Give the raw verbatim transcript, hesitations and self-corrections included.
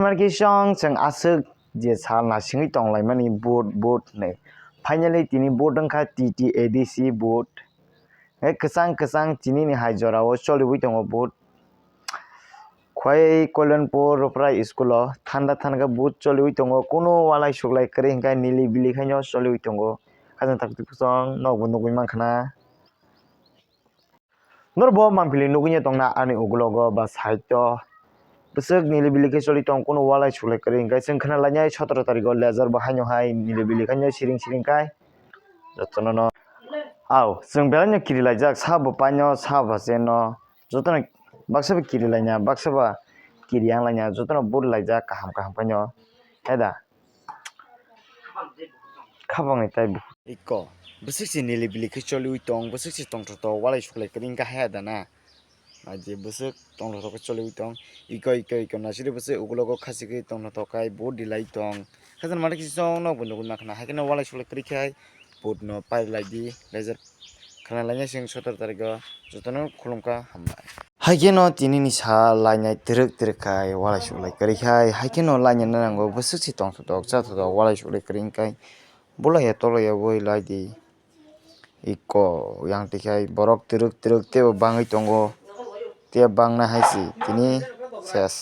Markisong chwng aswk je sal nasingwi tonglaimani vote, vote hinwi. Finally tini vote wngkha T T A D C vote. Hai kwchang kwchang chinini hai jorao choliwi tongo vote. Khwai Kalyanpur Rupra school o thanda thanda khe vote choliwi tongo. Kuno walai suklai kwrwi hwnkhe nili bili khaino choliwi tongo. Khajang tak twi kusong nokbo nugwi mankha na. Norbo mangpili nugwi tongna ani ugulogo ba side o. Bwswk nili bili khe choli tong, kuno walai suklai kwrwi hwnkhe chwng khna lainai sotoro tarikh o lejar bo haino hai nili bili khaino siring siring khai. Jotono no. Au, chwng belai no kiri laijak, sabo paino, sabo cheno. Jotono baksa bo kiri laina, baksa bo kiri yang laina, jotono vote laijak kaham kaham paino. Hai da? Khabangni tai buphuru. Iko, bwswk se nili bili khe choliwi tong, bwswk se tongthok tok, walai suklai kwrwi wngkha hai da na? Naidi bwswk tongthok tok khe choliwi tong. Iko, iko, iko, nasiri bwswk ugulogo khasi khe tongthok tok khai vote rilai tong. Khajang mani kisa chwng nokbo nugwi mankha na, hai kheno walai suklai kwrwi khai vote no pai laidi, lejar khna lainai chwng sotoro tarikh o. Jotono khulumkha, hambai. Hai kheno tinini sal lainai twrwk twrwk khai walai suklai kwrwi khai, hai kheno lainai nango bwswk se tongthok tok, chathotok, walai suklai kwrwi khai. Bulaiya toloya bo laidi. Iko yang twi khai borok twrwk twrwk teibo bangwi tongo. Tei bangna hai se tini ses.